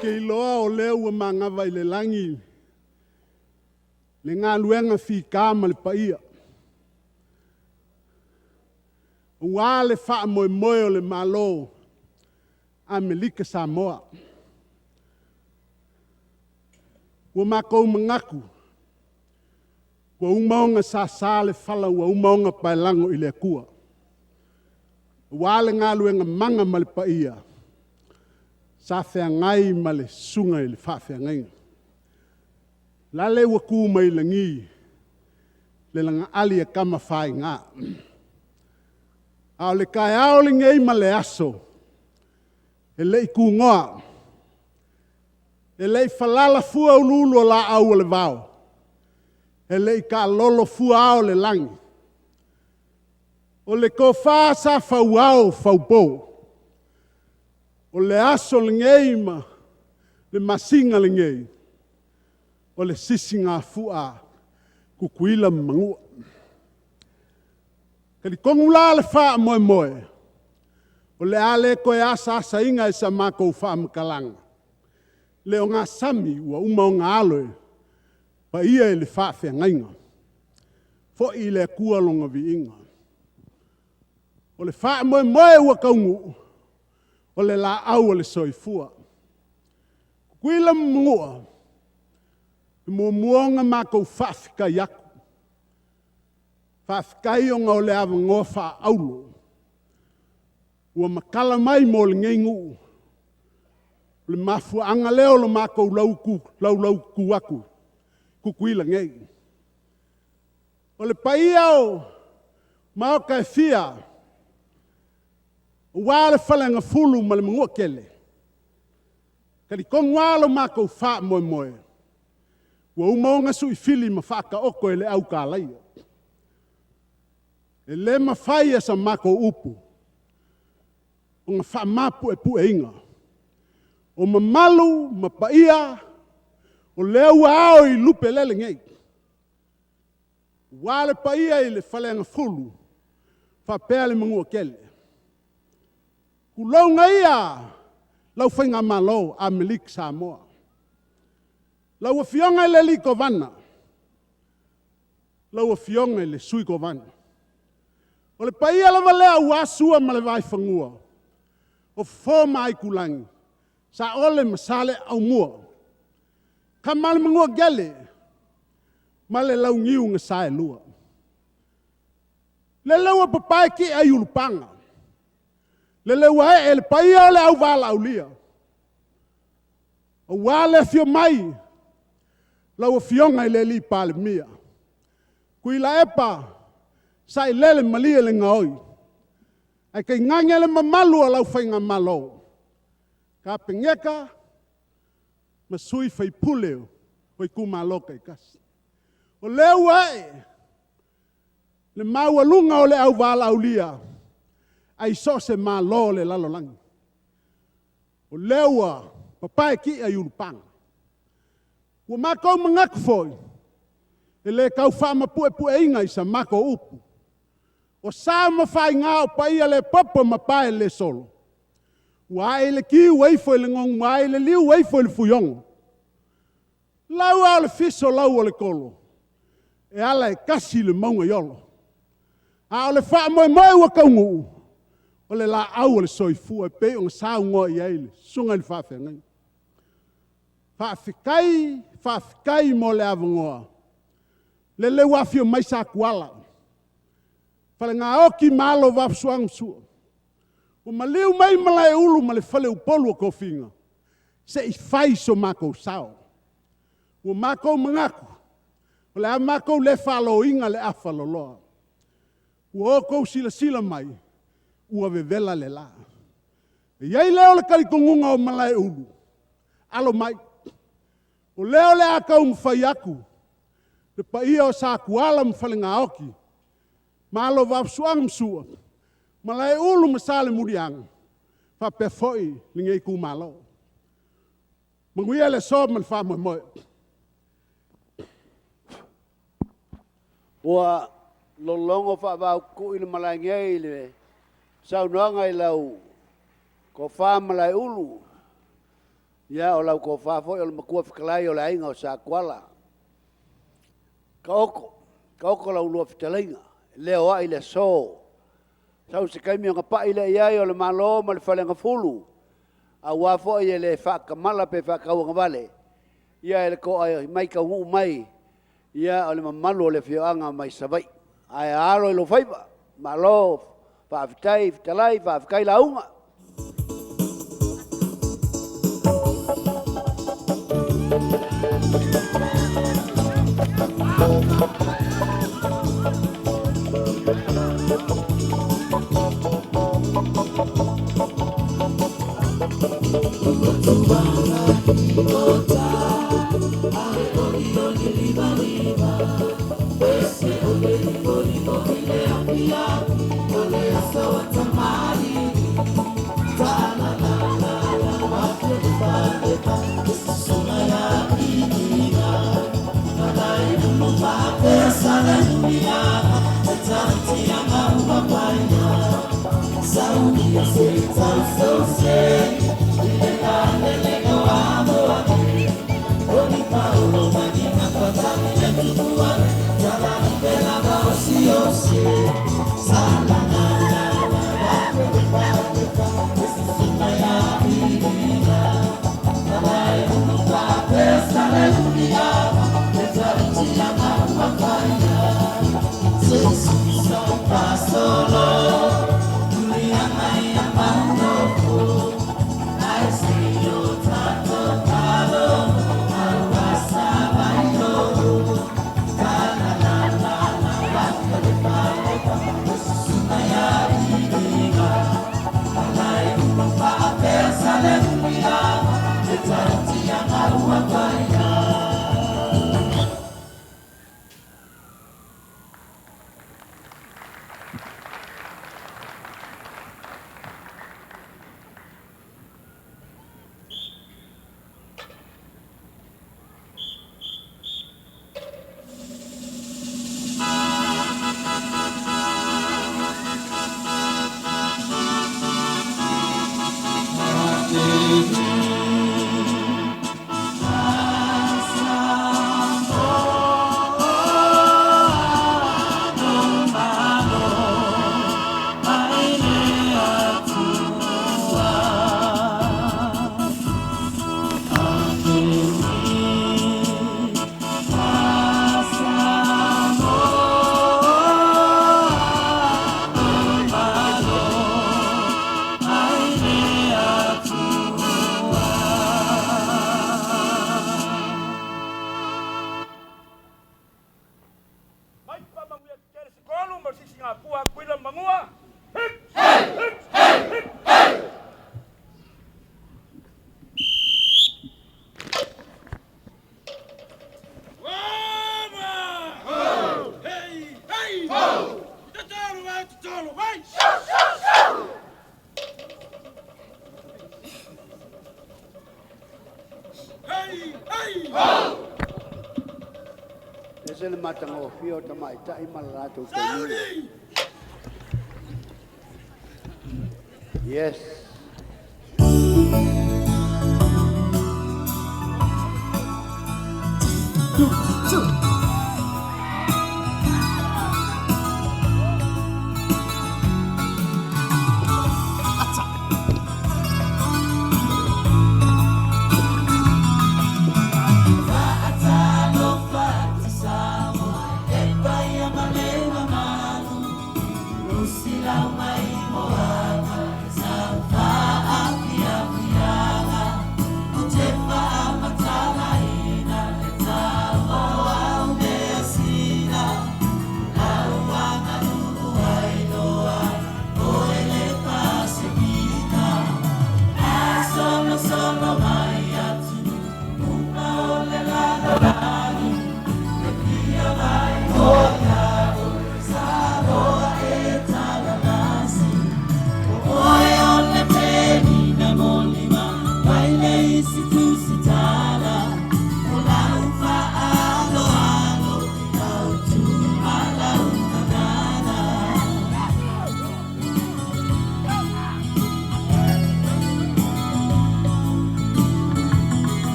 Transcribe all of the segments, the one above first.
te iloa o lea ua magava i le lagi le galuega fita ma le paia, aua le faamoemoe o le Malo Amerika Samoa. Ua matou manatu, ua uma ona sasa le fala ua uma ona paelago i le Atua, aua le galuega mana ma le paia sa feagai ma le susuga i le Faafeagaiga, lale ua tu mai lagi le lagaali a Tamafaiga. A o le taeao lenei ma le aso, e le i tunoa, e le i falala fua uluulu o laau o le vao, e le i taalolo fua ao o le lagi, o le tofa sa fauao faupo, o le aso lenei ma le masina lenei, o le sisigafua a Tutuila ma Manua. E talitonu la le faamoemoe, o le a le toe asaasaina i sa matou faamatalaga le ogasami ua uma ona alo e paia i le faafeagaiga. Foi i le Atua lona viiga. O le faamoemoe ua taunuu, o le laau o le soifua. Tutuila ma Manua, e muamua ona matou faafetai atu, faafetai ona o le avanoa faaauro ua matala mai mo lenei nuu. O le mafuaaga lea o le matou laulaututu atu i Tutuila nei. O le paia o Maota e fia aua le Faleagafulu ma le Manuatele, e talitonu lava lo matou faamoemoe, ua uma ona suifili ma faataoto e le au tālaia. E le mafai e sa matou upu ona faamapuepueina. O mamalu ma paia, o lea ua ao i lupe lele nei, aua le paia i le Faleagafulu faapea le Manuatele. Tulouna ia lau Faigamalo Amerika Samoa. Lau Afioga i le Kovana, lau Afioga i le Sui Kovana. O le paia lava lea aua Sua ma le Vaifanua, o Fofo ma Aitulagi, Saole ma Saleaaumua, Tama a le Manuatele ma le Launiu na Saelua. Lele ua papae tia i Ulupaga, lele ua ee le paia o le auvalaaulia, aua le afio mai lau Afioga i le Palemia, Tuilaepa Sailele Malielegaoi, ae tainane le mamalu o lau Faigamalo, Kapeneta ma sui usufono o itumalo taitasi. O lea ua ee le maualuga o le auvalaaulia ae so o se malo o le lalolagi. O lea ua papae tia i Ulupaga. Ua matou manatu foi, e le tau faamapuepueina i sa matou upu, o sa ma faiga o paia le popo ma pae le solo, ua ae i le tiu ua ifo i le nonu ua ae i le liu ua ifo i le fuiono. Lau la o le fiso lau o le tolo, e ala e tasi le mauga i Olo. A o le faamoemoe ua taunuu, o le laau o le soifua e pei ona saunoa i ai le susuga i le faafeagaiga. Faafetai, faafetai mo le avanoa, lele ua afio mai Satuala, Falenaoti ma alo o Vaafusuaga ma Sua, ua maliu mai Malaeulu ma le faleupolu o tofiga, se i fai so matou sao. Ua matou manatu, o le a matou le faloina le afaloloa. Ua outou silasila mai, ua vevela le la. E i ai lea o le talitonuga o Malaeulu, alo mai, o lea o le a taumafai atu le paia o Satuala ma Falenaoti, ma alo o Vaafusuaga ma Sua, Malaeulu ma Salemuliaga, faapea foi lenei itumalo. Manuia le aso ma le faamoemoe. Ua lologo faavaututui le malae nei i le saunoaga i lau Tofa Malaeulu. Ia, o lau tofa foi o le matua fetalai o le aiga o Satuala. Taoto, taoto la ulua fetalaiga, e leo ai le aso. Sau se taimi ona pai lea i ai o le Malo ma le Faleagafulu, aua foi e le faatamala pe faatauagavale, ia i le to'a mai taunuu mai, ia o le mamalu o le afioaga mai Savaii. Ae alo i lou faiva, malo faafetai fetalai, faafetai lauga. Ese le matagofie o tamaitai ma le latou tauiga. Yes. 2, 2.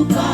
Ia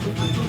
Howdy!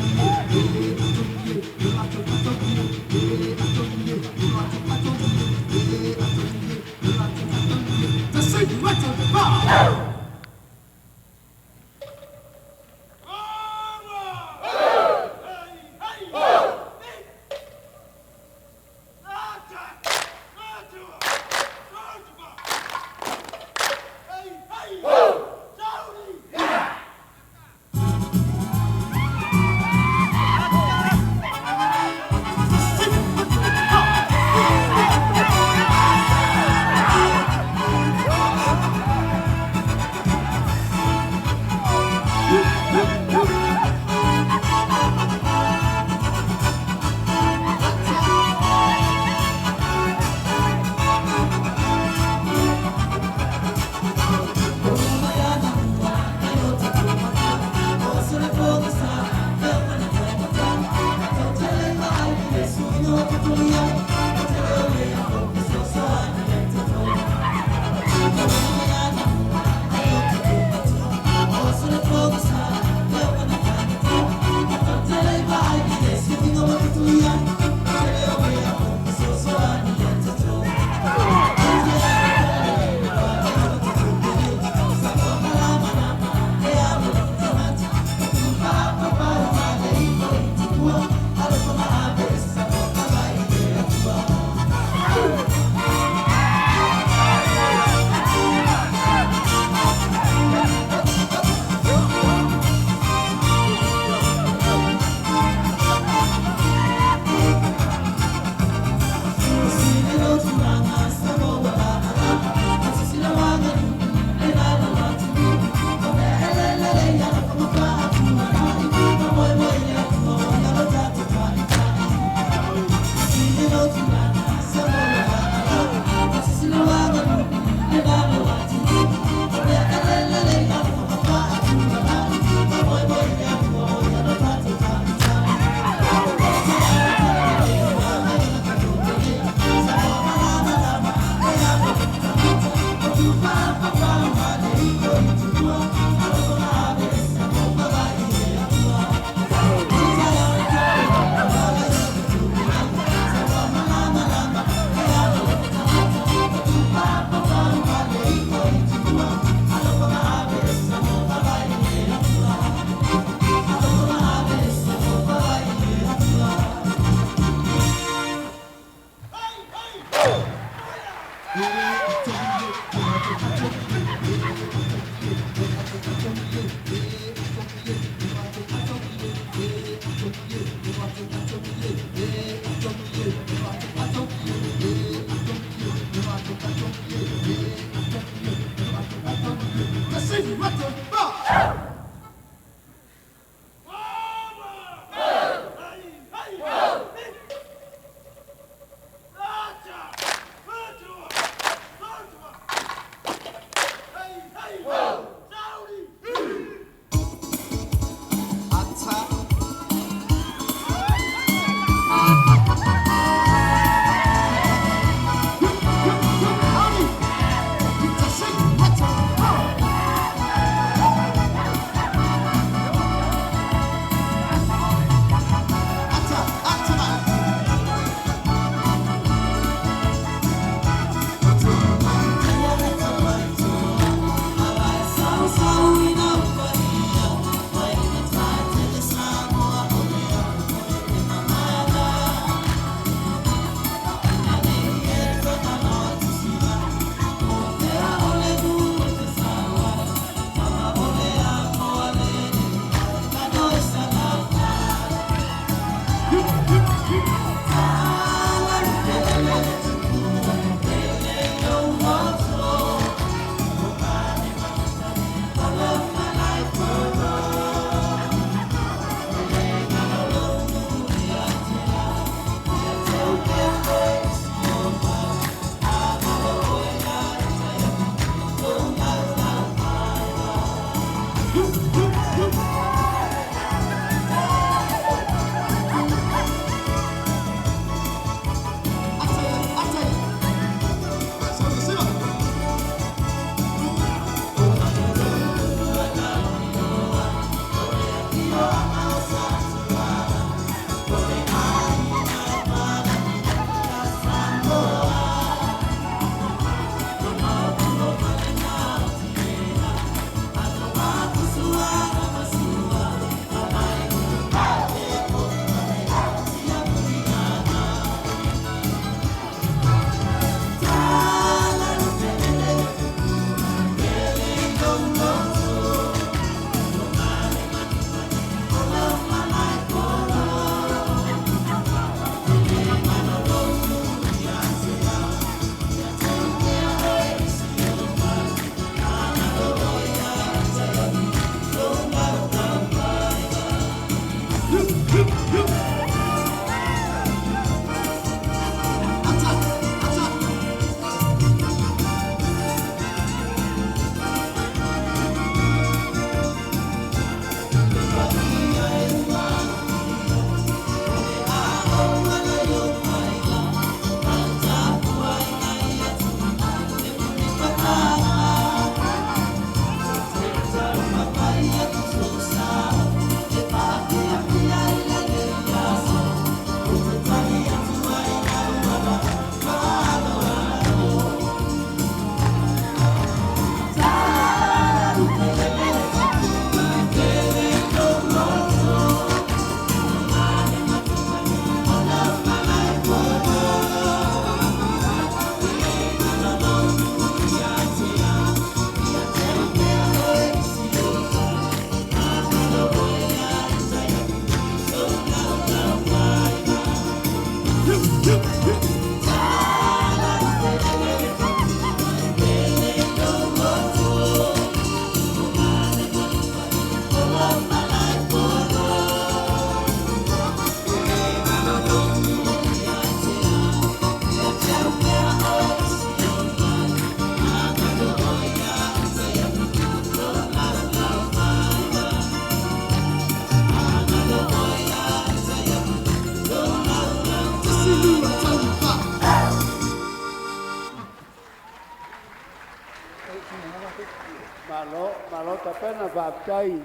Malo, malo tapena faafetai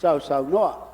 sausaunoa.